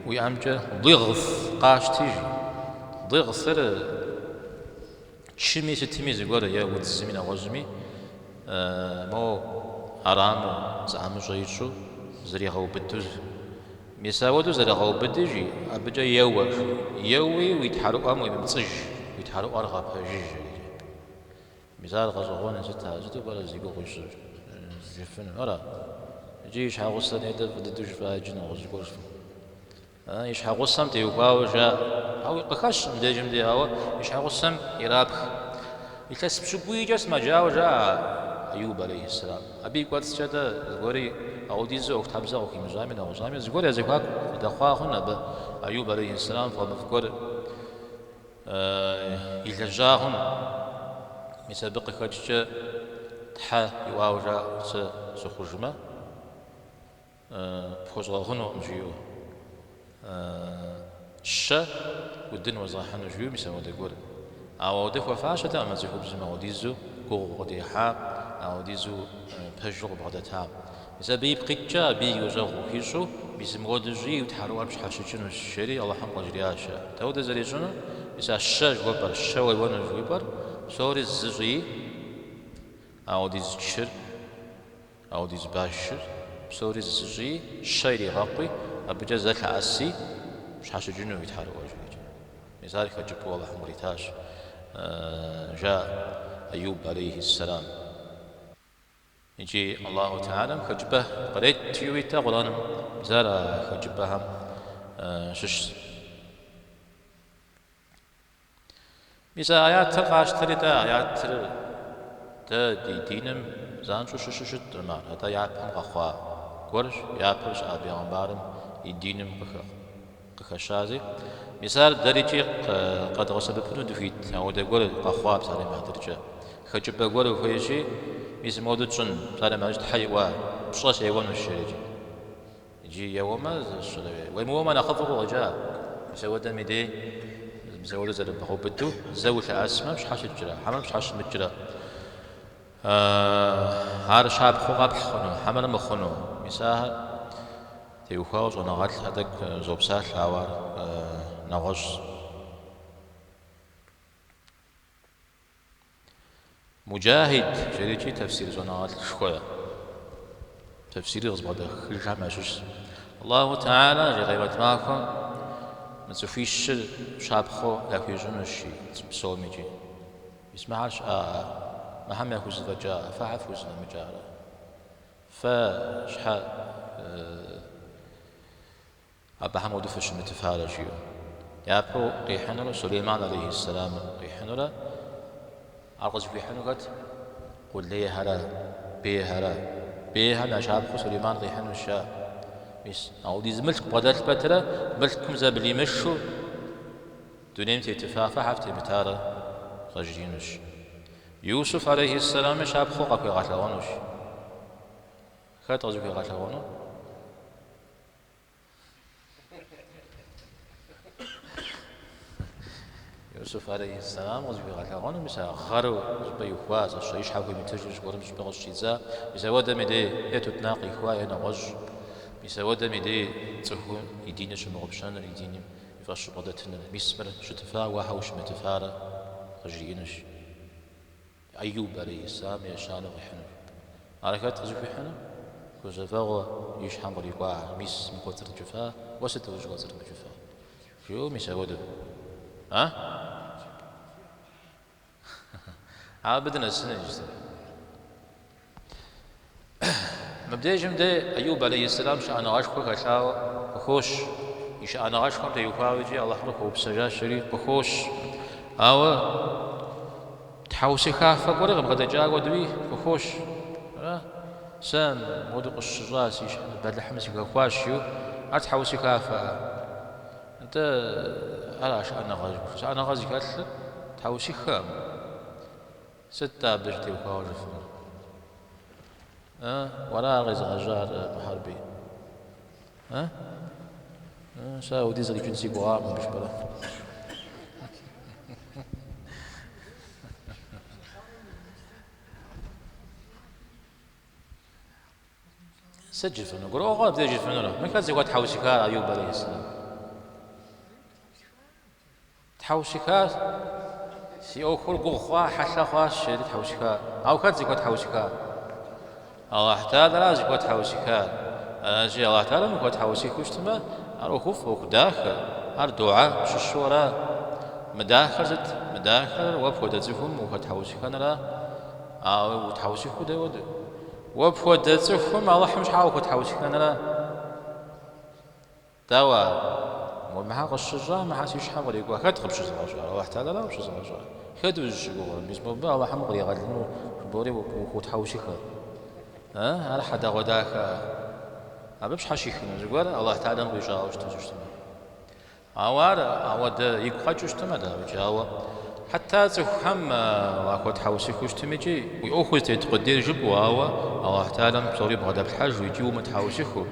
уи ӏэмкӏэ дигъс къащти жи. Дигъсыр чыми сытми зыгуэр е удзми нэгъуэщӏми мо ӏэрамэу зы ӏэмыщӏэ ищӏу зэригъэубыду. Мис ауэдэу зэрыгъэубыди жи, абыкӏэ еуэ жи. Еуи уи тхьэрыӏуэм уемыпцӏыж, уи тхьэрыӏуэр гъэпэжыж жи. Мис ар гъэщӏэгъуэн сыт ар, сыту пӏэрэ зи гугъу ищӏыр жыфыну, ара? Иджы и щхьэгъусэ нетӏэ фӏы дыдэу жыфӏа иджы нэгъуэщӏ зыгуэр жыфӏэ. И щхьэгъусэм теухуауэ жаӏэ. Ауэ къыхэщ мыбдежым де, ауэ и щхьэгъусэм ирапх. Илъэс пщыкӏуийкӏэ сымэджауэ жаӏэ Аюб алейхьиссэлам. Абы и кӏуэцӏкӏэ-тӏэ зыгуэри ауэдизу ӏуэхутхьэбзэ къыхуимыщӏами нэгъуэщӏами, зыгуэр я зэхуаку къыдэхъуа хъун абы Аюб алейхьиссэлам фӏэмыфӏ гуэр Илэжьа хъун, мис абы къыхэкӏкӏэ тхьэ иӏуауэ жаӏэу сэ сыхъужмэ, пхуэзгъэгъунукъым жиӏэу, щэ удын уэзгъэхьыну жиӏэу мис ауэдэ гуэр. Ауэ ауэдэ хуэфащэтэкъым а цӏыхубзым ауэдизу гугъу къыдехьа, ауэдизу пэжу къыбгъэдэта. Мис абы ипкъ иткӏэ абы и гущӏэгъу къыхуищӏу, мис мыуэду щӏи уи тхьэрыӏуэр пщхьэщыкӏынущ, жери Алыхьым къыжриӏащ. Дауэдэ зэрищӏынур? Мис а щэ жыхуэпӏэр, щэ уеуэну жыхуипӏэр, псори зы щӏыи, ауэдиз чыр, ауэдиз башыр, псори зы щӏыи, щэ иригъэкъуи, абыкӏэ зэ лъэӏэси, пщхьэщыкӏыну уи тхьэрыӏуэр, жиӏэкӏэ. Мис ар хэкӏыпӏэу Алыхьым къритащ, жаӏэ Аюб алейхьиссэлам. Икӏи Аллаху Тэхьэлам хэкӏыпӏэ кърет жиӏэу итэ Къурӏэным, мис ар а хэкӏыпӏэхэм щыщщ. Мис а аятыр къащтэри-тӏэ, аятыр дэ ди диным занщӏэу щыщу щыткъым ар, атӏэ япэм къэхъуа гуэрщ, япэм щыӏа бегъымбарым и диным къыхэщази. Мис ар дэрикӏи къэдгъэсэбэпыну дыхуит, ауэдэ гуэр къэхъуа псалъэм и хьэтыркӏэ. Хэкӏыпӏэ гуэр ухуейщи, мис мыуэду тщӏын, псалъэм и хьэтыркӏэ тхьэ иӏуа, пщӏэ сеуэнущ жерикӏи. Иджы еуэмэ, уемыуэмэ нэхъыфӏу къыщӏэкӏа. Мис ауэдэм и дей, мис ауэдэу зэрыбгъэубыду, зэ улъэӏэсмэ, пщхьэщыкӏрэ, хьэмэрэ пщхьэщымыкӏрэ. Ар щапхъэу къэпхь хъуну, хьэмэрэ мыхъуну. Мис ахэр теухуауэ щӏэныгъэлӏхэр тӏэкӏу зопсалъэ, ауэ ар нэгъуэщӏ. Муджахид жерикӏи тэфсир щӏэныгъэлӏшхуэ, тэфсирыр къызыбгъэдэхыжхэм ящыщщ. Аллаху Тэхьэлэ жи къемэт махуэм мы цӏыхуищыр щапхъэу яхуищӏынущ жи цӏыху псомикӏи. Мис мыхьэр щыӏа, мыхьэм яхузэфӏэкӏа, фэ щхьэ фхузэфӏэмыкӏарэ? Фэ щхьэ Абыхэм хуэдэу фыщымытыфарэ жиӏэу. Япэу къихьынур Сулейман алейхьиссэламыр къихьынурэ, ар къызыхуихьыну хэт? Къулейхэрэ, бейхэрэ. Бейхэм я щапхъэу Сулейман къихьынущ жаӏэ. Мис, ауэдиз мылъку бгъэдэлъ пэтрэ, мылъкум зэблимышу дунейм тетыфа фэ щхьэ фытемытарэ къажриӏэнущ. Юсуф алейхьиссэлами щапхъэу къахуигъэлъэгъуэнущ. Хэт къызыхуигъэлъэгъуэну? Юсуф алейхьиссэлам къызыхуигъэлъэгъуэну, мис а гъэру щӏыпӏэ ихуа, зэщэ и щхьэ хуимытыжу зыгуэрым щӏыпӏэ къыщыщӏидза, мис ауэдэм и дей е тутнакъ ихуа, е нэгъуэщӏ. Мис ауэдэм и дей цӏыхум и диныр щымыгъупщэныр, и диным и фӏэщу бгъэдэтыныр, мис мыр щытыфа, уэ щхьэ ущымытыфарэ къыжриӏэнущ. Аюб алейхьиссэлам ещанэу къихьынущ. Ар хэт къызыхуихьынур? Гузэвэгъуэ и щхьэм кърикӏуа, мис мы кӏуэцӏрыкӏыфа, уэ сыт ущӏыкӏуэцӏрымыкӏыфа? Жиӏэу мис ауэдэу. А? Абы дынэсыну иджыпсту. Мыбдежым де Аюб алейхьиссэлам шыӏэныгъэшхуэ хэлъауэ къыхощ. И шыӏэныгъэшхуэм теухуауэ икӏи Алыхьыр къыхуэупсэжащ жери къыхощ. Ауэ тхьэусыхафэ гуэри къыбгъэдэкӏа хуэдэуи къыхощ. Ара? Сэ мыуэду къысщыщӏа си щхьэ бэлыхьым сыхэхуащ, жиӏэу ар тхьэусыхафэ. Нтӏэ, ара шыӏэныгъэ? Шыӏэныгъэ зыхэлъыр тхьэусыхэкъым. Сыт-тӏэ абы теухуауэ жыфӏэнур? А, уэра ар къезыгъэжьар, Мухьэрбий? А? Сэ ауэдиз къикӏын си гугъакъым абы жыпӏэрэ. Сыт жыфӏэну? Гурыӏуэгъуэ абдеж жыфӏэнур? Мы хэт зыхуэтхьэусыхар Аюб алейхьиссэлам? Тхьэусыхащ. Си ӏуэхур гугъу хъуа, хьэлъэ хъуащ, жери тхьэусыха. Ауэ хэт зыхуэтхьэусыхар? Аллахь Тэхьэлэра зыхуэтхьэусыхар. Аращи, Аллахь Тэхьэлэм ухуэтхьэусыхыу щытмэ, ар ӏуэхуфӏ, ӏуэху дахэ, ар дугьэ щыщу ара. Мыдахэр сыт? Мыдахэр уэ пхуэдэ цӏыхум ухуэтхьэусыхэнра? Ауэ утхьэусыхыу дауэдэ? Уэ пхуэдэ цӏыхум Аллахьым щхьа ухуэтхьэусыхэнра? Дауэ ар? Уэ мыхьэр къысщыщӏа, мыхьэр си щхьэм кърикӏуа? Хэт къыпщызыгъэщӏар? Алыхь Тэхьэлэра къыпщызыгъэщӏар? Хэт узыщыгугъыр? Мис мобы Алыхьым укъригъэлыну жыбори ухуотхьэусыхэ. Ар хьэдэгъуэдахэ. Абы пщхьэщихыну зыгуэр Алыхь Тэхьэлэм къуищӏауэ щыту щытмэ. Ауэ ар ауэдэ игу къэкӏыу щытмэ, дауикӏ, ауэ хьэтэ цӏыхухэм уахуэтхьэусыхыу щытым икӏи уи ӏуэхур зытет къудейр жыпӏэу, ауэ Алыхь Тэхьэлэм псори бгъэдэплъхьэжу икӏи умытхьэусыхыу.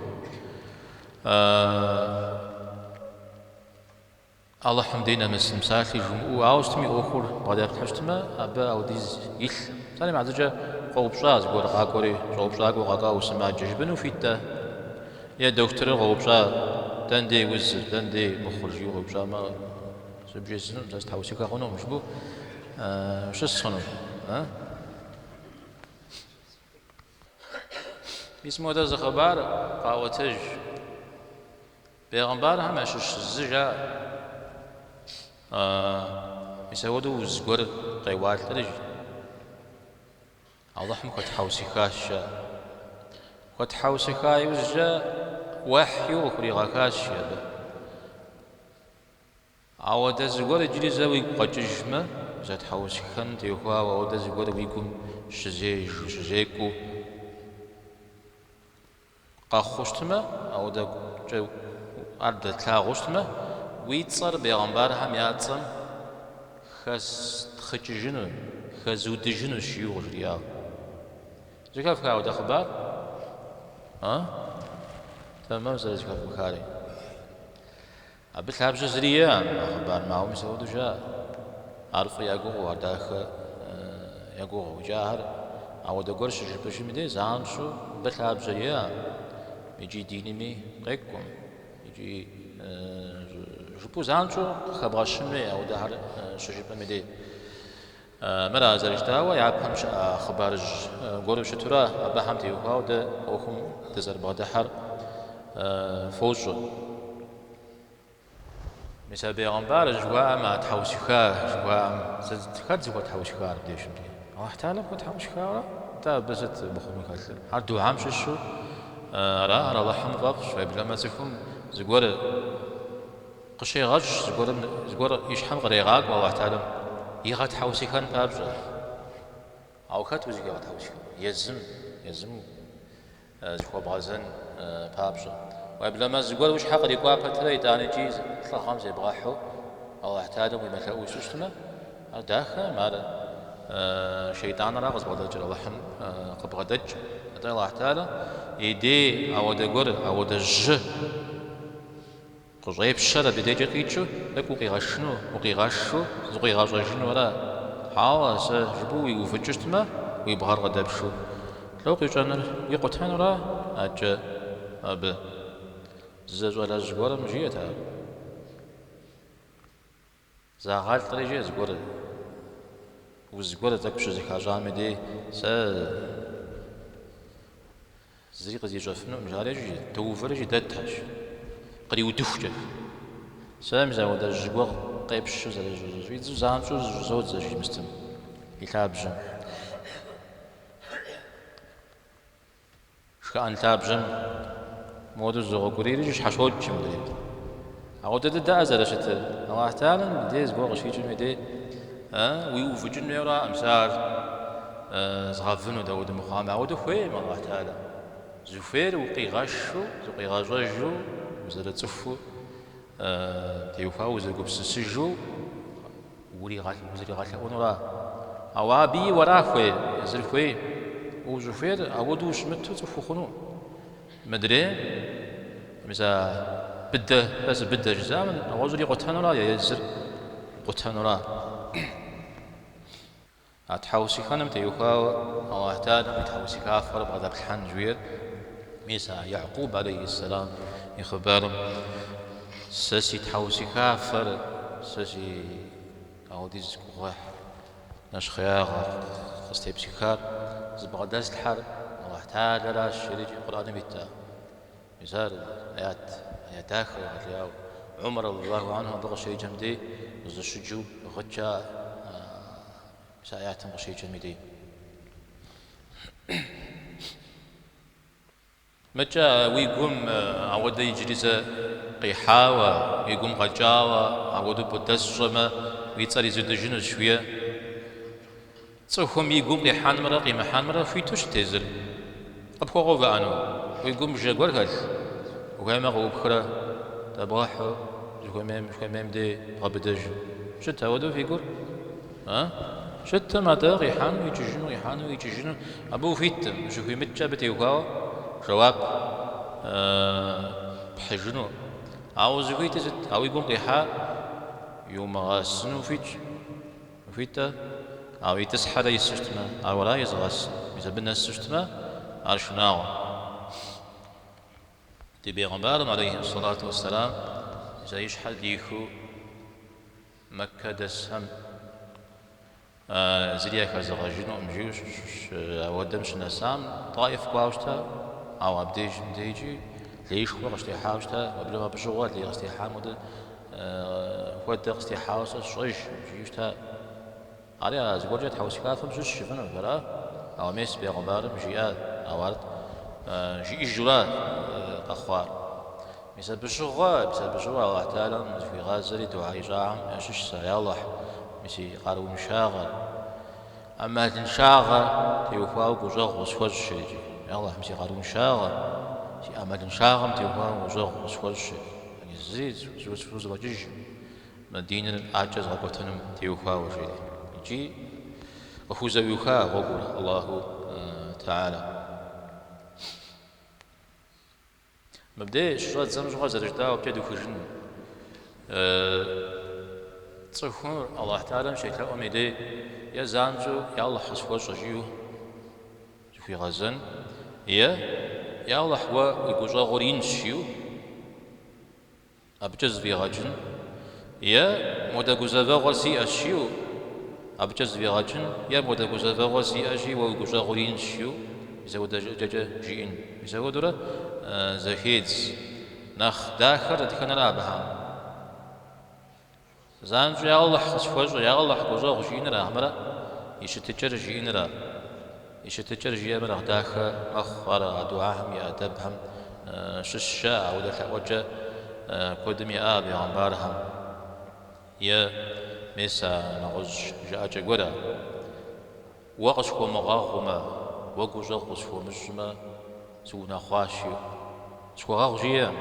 Алыхьым дей нэмысын псалъи жумыӏэу, ауэ сытми ӏуэхур бгъэдэплъхьэу щытмэ, абы ауэдиз илъ. Псалъэм и хьэтыркӏэ къоупщӏа зыгуэр къакӏуэри, щӏэупщӏакӏуэ къэкӏуа усымаджэ жыпӏэну хуит-тӏэ? Е дохутырыр къоупщӏа, дэн дей узыр, дэн дей мыхъур жиӏэу къеупщӏамэ, сэ бжесӏэнукъым, сэ сытхьэусыхэ хъунукъым жыпӏэу щыс хъуну? Мис модэ зы хъыбар къаӏуэтэж. Бегъымбархэм ящыщ зы жаӏэ. Мис апхуэдэу уз гуэр къеуалӏэри, Алыхьым хуэтхьэусыхащ, жаӏэ. Хуэтхьэусыха иужькӏэ уэхью къыхуригъэхащ абы. Ауэдэ зыгуэр иджыри зэ уигу къэкӏыжмэ, зэтхьэусыхэным теухуауэ ауэдэ зыгуэр уи гум щызежу, щызекӏуэу къэхъуу щытмэ, ауэдэкӏэ Ар дэтлъагъуу щытмэ, уи цӏэр бегъымбархэм я цӏэм хэстхъыкӏыжыну, хэзудыжынущ, жиӏэу къыжриӏауэ. Зэхэфха ауэдэ хъыбар? А? Тэмэм зэрызэхэфмыхари. Абы лъабжьэ зыри иӏэкъым а хъыбарым, ауэ мис апхуэдэу жаӏэ. Ар фӏы я гугъэу, ар дахэ я гугъэу. Икӏи ахэр ауэдэ гуэр щыжыпӏэжым и дей занщӏэу абы лъабжьэ иӏэкъым, икӏи динми къекӏукъым, икӏи жыпӏэу занщӏэу къыхэбгъэщын хуей ауэдэхэр щыжыпӏэм и дей. Мыра зэрыжытӏауэ, япэм щыӏа хъыбарыжь гуэру щытура, абыхэм теухуауэ дэ ӏуэхум дызэрыбгъэдыхьэр фощӏэ. Мис а бегъымбар жыхуаӏэм, а тхьэусыха жыхуаӏэм, хэт зыхуэтхьэусыхар абдежым дей? Алыхь Тэхьэлам хуэтхьэусыхауэ ара? Атӏэ абы сыт мыхъуну хэлъыр? Ар дугьэм щыщу ара? Ар Алыхьым фӏэфӏщ, уеблэмэ цӏыхум зыгуэр Къыщегъэщӏ зыгуэрым, зыгуэр и щхьэм кърегъакӏуэ Алыхь Тэхьэлам игъэтхьэусыхэн папщӏэ. Ауэ хэт узыхуигъэтхьэусыхэн? Езым, езым зыхуэбгъэзэн папщӏэ. Уеблэмэ зыгуэр уи щхьэ кърикӏуа пэтрэ итӏанэ икӏи лӏыгъэм зебгъэхьу Алыхь Тэхьэлам уемылъэӏуу щытмэ, ар дахэкъым, ар шейтӏаныра къызыбгъэдэкӏыр, Алыхьым къыбгъэдэкӏ. Атӏэ Алыхь Тэхьэлам и дей ауэдэ гуэр, ауэдэ жьы Къыщӏепщэр абы дежкӏэ къикӏыу, тӏэкӏу укъигъэшыну, укъигъэшу, зыкъуигъэщӏэжыну ара? Хьэуэ, сэ жыпӏэу уиувыкӏыу щытмэ, уи бгъэр къыдэпшу. Лӏо къищӏэнур уикъутэнура адэкӏэ абы? Зы щӏалэжь гуэрым жиӏэт ар. Загъэлӏри жиӏэ зыгуэр, уз гуэр тӏэкӏу щызыхащӏам и дей сэ зыри къызищӏэфынукъым, жари жи, доувэри жи дэтхэщ, къриудыхукӏэ. Сэ мис апхуэдэ жьы гуэр къепщу зэрыщӏидзэу занщӏэу зыщӏызодзэ жи мыстым и лъабжьэм. Шхыӏэн лъабжьэм моуэдэу зызогъэукӏурийри щхьэщокӏ мыдрейр. Ауэдэ дыдэӏэ зэрыщытыр. Алыхь Тэхьэлам и дей зыгуэр къыщикӏым и дей уиувыкӏын хуейуэраӏым, сэ ар згъэвыну дауэдэу мыхъуами. Ауэдэу хуейкъым Алыхь Тэхьэлам. Зыхуейр укъигъэшу, зыкъуигъэщӏэжу, узэрыцӏыхуу теухуауэ узэгупсысыжу узригъэлъэӏунура? Ауэ абыи уэра хуейр, езыр хуей. Ущӏыхуейр ауэдэу ущымыту цӏыху ухъуну. Мыдрей, мис а быдэ, сэ сыбыдэ жызыӏэм, нэгъуэщӏыр икъутэнура е езыр къутэнура? А тхьэусыхэным теухуауэ Алыхь Тэхьэлам и тхьэусыхафэр бгъэдэплъхьэн жыхуиӏэр мис а Якъуб алейхьиссэлам и хъыбарым сэ си тхьэусыхафэр, сэ си ауэдиз гугъуехь нэщхъеягъэ къыстепсыхар зыбгъэдэслъхьэр Алыхь Тэхьэлэращ, жери икӏи Къурӏэным ит а. Мис ар аят, аят дахэ егъэлеяуэ. Умар радиаллаху анху абы къыщеджэм дей зэщыджэу гъыт жаӏэ мис а аятым къыщеджэм и дей. Мыкӏэ уи гум ауэдэ иджыри зэ къихьауэ, уи гум къэкӏауэ, ауэдэу бдэсщӏэмэ, уи цӏэр изудыжынущ жыхуиӏэ. Цӏыхум и гум къихьэнымрэ къимыхьэнымрэ хуиту щыт езыр? Къыпхуэгъэувыӏэну? Уи гум бжэ гуэр хэлъ? Ухуеймэ къыӏупхрэ дэбгъэхьу, зыхуэмейм, зыхуэмейм дей бгъэбыдэжу. Щыт ауэдэу фи гур? А? Щыттым, атӏэ къихьэну, икӏыжыну, къихьэну, икӏыжыну. Абы ухуиттым, ущыхуимыткӏэ абы теухуауэ жэуап пхьыжыну. Ауэ узыхуитыр сыт? А уи гум къихьар иумыгъэсыну ухуитщ. Ухуитӏэ, ауэ итӏысхьэрэ ису щытмэ, ар уэра езыгъэсыр, мис абы нэсу щытмэ, ар шынагъуэ. Ди бегъымбарым, алейхи сэлату уэсселам, мис а и щхьэр дихыу Мэккэ дэсхэм зыри яхэзэгъэжынукъым жиӏэу ауэдэм щынэсам, Таиф кӏуауэ щыта, ауэ абдежым дежкӏи леишхуэ къыщытехьауэ щыта, уеблэмэ абы щыгъуэ лей къыстехьам хуэдэ Хуэдэ къыстехьауэ сэ сщӏэжкъым, жиӏэу щыта. Ари а зыгуэркӏэ тхьэусыхафэм щыщ жыфӏэнущ, ара? Ауэ мес бегъымбарым жиӏа, ауэ ар жиӏэжура къэхъуар. Мис абы щыгъуэ, мис абы щыгъуэ Алыхь Тэхьэлам зыхуигъазэри дугьэ ищӏахэм ящыщщ ар, Я Алыхь, мис си къарууншагъэр, ӏэмалыншагъэ теухуауэ гущӏэгъу къысхуэщӏ, жери. Я Алыхь, мис си къарууншагъэр, си ӏэмалыншагъэм теухуауэ гущӏэгъу къысхуэщӏ, жери. Зыри схузэфӏэкӏыжкъым мы диныр адэкӏэ згъэкӏуэтэнум теухуауэ, жери. Икӏи къыхузэӏуиха гъуэгур Аллаху Тэхьэлэ. Мыбдеж щыщӏэддзэм щыгъуэ зэрыжытӏауэ абыкӏэ духыжын. Цӏыхур Аллахь Тэхьэлэм щелъэӏум и дей е занщӏэу Я Аллахь къысхуэщӏэ жиӏэу зыхуигъэзэн, е Я Аллахь уэ уи гущӏэгъур инщ жиӏэу Абыкӏэ зыфӏигъэкӏын, е модэ гузэвэгъуэр сиӏэщ жиӏэу, абыкӏэ зыфӏигъэкӏын, е модэ гузэвэгъуэр сиӏэщи, уэ уи гущӏэгъур инщ жиӏэу, мис апхуэдэ жыӏэкӏэкӏэ жиӏэн. Мис апхуэдэурэ зэхедз. Нэхъ дахэр дэтхэнэра абыхэм? Занщӏэу я Алыхь къысхуэщӏэ, я Алыхь гущӏэгъу жиӏэнра, хьэмэрэ и щытыкӏэр жиӏэнра? И щытыкӏэр жиӏэмэ нэхъ дахэ мэхъу, ар а дуӏэхэм и ӏэдэбхэм щыщщ, ауэдэ лъэӏуэкӏэ куэдым иӏа бегъымбархэм. Е мес а нэгъуэщӏ жыӏэкӏэ гуэрэ. Уэ къысхуомыгъэгъумэ, уэ гущӏэгъу къысхуомыщӏмэ, сыунэхъуащ, жиӏэу. Схуэгъэгъу жиӏэм,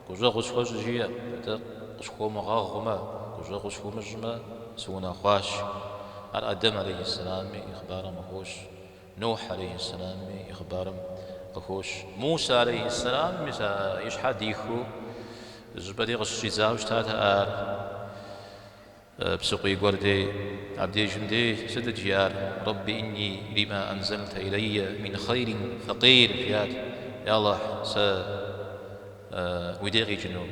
гущӏэгъу къысхуэщӏ жиӏэм, атӏэ къысхуомыгъэгъумэ, гущӏэгъу къысхуомыщӏмэ, сыунэхъуащ. Ар Адэм алейхьэссэламми и хъыбарым къыхощ, Нухь алейхьэссэламми и хъыбарым къыхощ. Мусэ алейхьэссэлам мис а и щхьэр дихыу зыщӏыпӏэ дей къыщыщӏидзауэ щытат ар. Псыкъуий гуэр дей, абдежым дей сытыт жиӏар? Рэбби инни лима анзэлтэ илэйя мин хъейрин фэкъир, жиӏат. Я Алыхь, сэ уи дей къикӏыну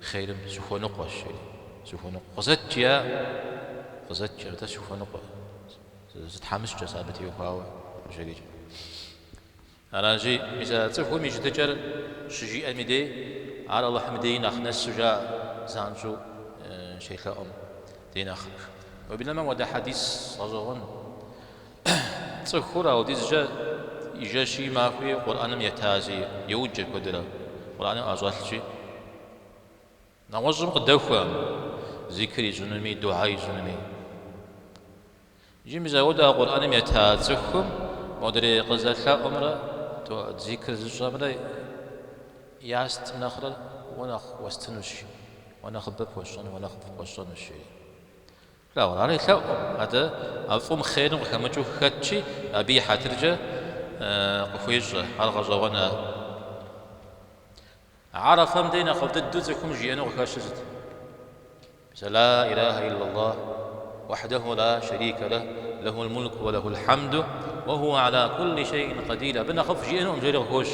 хъейрым сыхуэныкъуэщ, жери. Сыхуэныкъуэ. Къызэт жиӏа? Къызэт жиӏа, атӏэ сыхуэныкъуэ. Сытхьэмыщкӏэ сэ абы теухуауэ, жерикӏ. Аращи, мис а цӏыхум и щытыкӏэр щыжиӏэм и дей, ар Алыхьым и дей нэхъ нэсу жаӏэ, занщӏэу щелъэӏум дей нэхъ. Уеблэмэ мыуэдэ хьэдис гъэщӏэгъуэн. Цӏыхур ауэдизкӏэ и жэщи и махуи Къурӏэным етащи, йоджэ куэдрэ, Къурӏэным ӏэщӏэлъщи. Нэгъуэщӏым къыдэхуэм, зикр ищӏынуми, дугьэ ищӏынуми. Иджы мис ауэдэ а Къурӏэным ета цӏыхум модрей къызэлъэӏумрэ зикр зыщӏэмрэ ястым нэхърэ уэ нэхъ уэстынущ, уэ нэхъыбэ пхуэсщӏэну, уэ нэхъыфӏ пхуэсщӏэнущ, жери. Плъагъурэ, ар елъэӏукъым, атӏэ а фӏым хъерым къыхэмыкӏыу хэтщи, абы и хьэтыркӏэ къыхуещӏэ, ар гъэщӏэгъуэн а. Арэфэм дей нэхъыфӏ дыдэу цӏыхум жиӏэну къыхэщыр сыт? Мис а Ла илахэ иллаллах, уахьдэху ла шэрикэ лэх, лэхул мулку уэ лэхул хьэмду, уэ хуа аля кулли шейин къадир. Абы нэхъыфӏ жиӏэнукъым, жери къыхощ.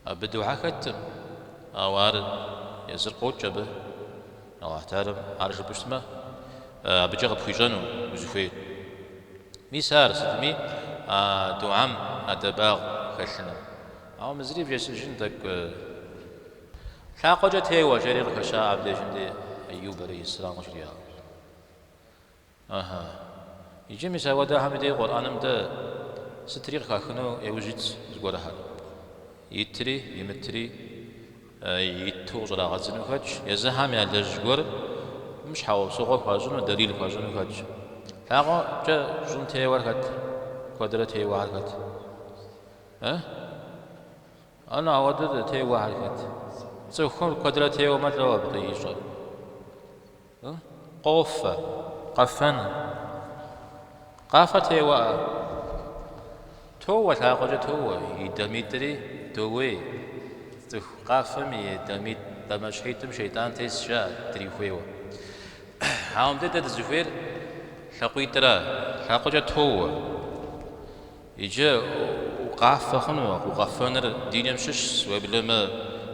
Абы дугьэ хэткъым, ауэ ар езыр къокӏ абы. Аллахь Тэхьэлам ар жыпӏэу щытмэ, абыкӏэ къыпхуищӏэну узыхуейр. Мис ар сытми а дугьэм ӏэдэбагъ хэлъыныр. Ауэ мы зыри бжесӏэжын тӏэкӏу. Лъакъуэкӏэ теуэ, жери къыхэща абдежым дей Аюб алейхьэссэлам къыжриӏауэ. Ыхьы. Иджы мис апхуэдэхэм и дей Къурӏэным дэ сытри къыхахыну яужь итщ зыгуэрхэр. Итри, имытри иту къыщӏрагъэдзыну хэтщ. Езыхэм ялэжь гуэрым щхьэусыгъуэ хуащӏыну, дэлил хуащӏыну хэтщ. Лъакъуэкӏэ щӏым теуэр хэт? Куэдрэ теуэхэр хэт? Э? Ана ауэдэ теуэхэр хэт? Цӏыхур куэдрэ теуэмэ лӏо абы къищӏэр? Къофэ, къэфэн. Къафэ теуэӏэ? Тоуэ, лъакъуэкӏэ тоуэ, и дамитӏри доуей. Цӏыху къафэм и дамитӏ, дамэщхьитӏым шейтӏан тес жаӏэ, дрихуейуэ. Ауэ мыбдеж дэ дызыхуейр лъакъуитӏра, лъакъуэкӏэ тоуэ. Иджы укъафэ хъуну, укъэфэныр диным щыщщ, уеблэмэ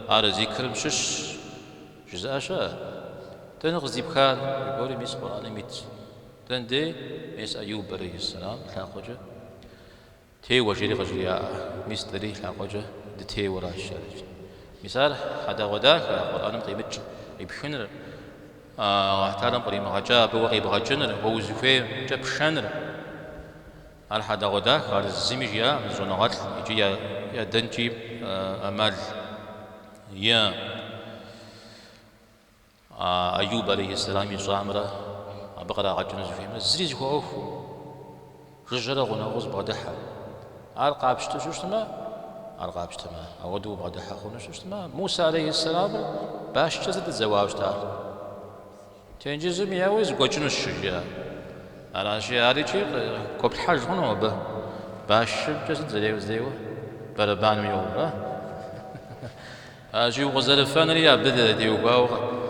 ар зикрым щыщщ, жызыӏэ щыӏэ. Дэнэ къыздипхар? Жыпӏэри, мис Къурӏэным итщ. Дэнэ дей? Мис Аюб алейхьэссэлам лъакъуэкӏэ теуэ жери къыжриӏаӏэ. Мис дэри лъакъуэкӏэ дытеуэращ ар. Мис ар хьэдэгъуэдахэ, Къурӏэным къимыкӏ къипхыныр, Аллахь Тэхьэлам къримыгъэкӏа абы уэ къибгъэкӏыныр, уэ узыхуеймкӏэ пшэныр. Ар хьэдэгъуэдахэ, ар зыми жиӏакъым зы щӏэныгъэлӏ икӏи ядэнкӏи ӏэмал иӏэкъым. Аюб алейхьэссэлам ищӏамрэ абы кърагъэкӏыну зыхуеймрэ зыри зыхуэӏуэхукъым, жыжьэрэ гъунэгъуу зыбгъэдыхьэ. Ар къапщтэу щытмэ, Ар къапщтэмэ, ауэдэу убгъэдыхьэ хъуну щытмэ, Мусэ алейхьиссэламыр башкӏэ сыт зэуауэ щытар? Тенджызым еуи зэгуэкӏынущ, жиӏа. Аращи, ар икӏи гуэплъхьэж хъуну абы. Башымкӏэ сыт зэреуэр? Бэрэбаным йоуэ. Аращи, укъызэрыфэнри абы теухуауэ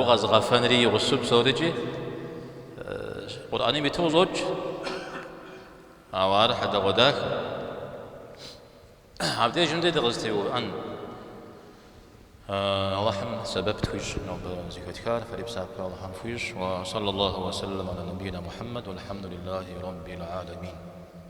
укъэзыгъэфэнри и гъусэу псорикӏи Къурӏэным иту къыщӏокӏ. Ауэ ар хьэдэгъуэдахэ. Абдежым дэ дыкъызэтеувыӏэн. Алыхьым сэбэп тхуищӏ нобэ зэхэтхар, фэри псапэ Алыхьым фхуищӏ. Уа саллаллаху уа саллам аля набийна Мухьэммэд, уалхьэмдулиллахи раббил аламин.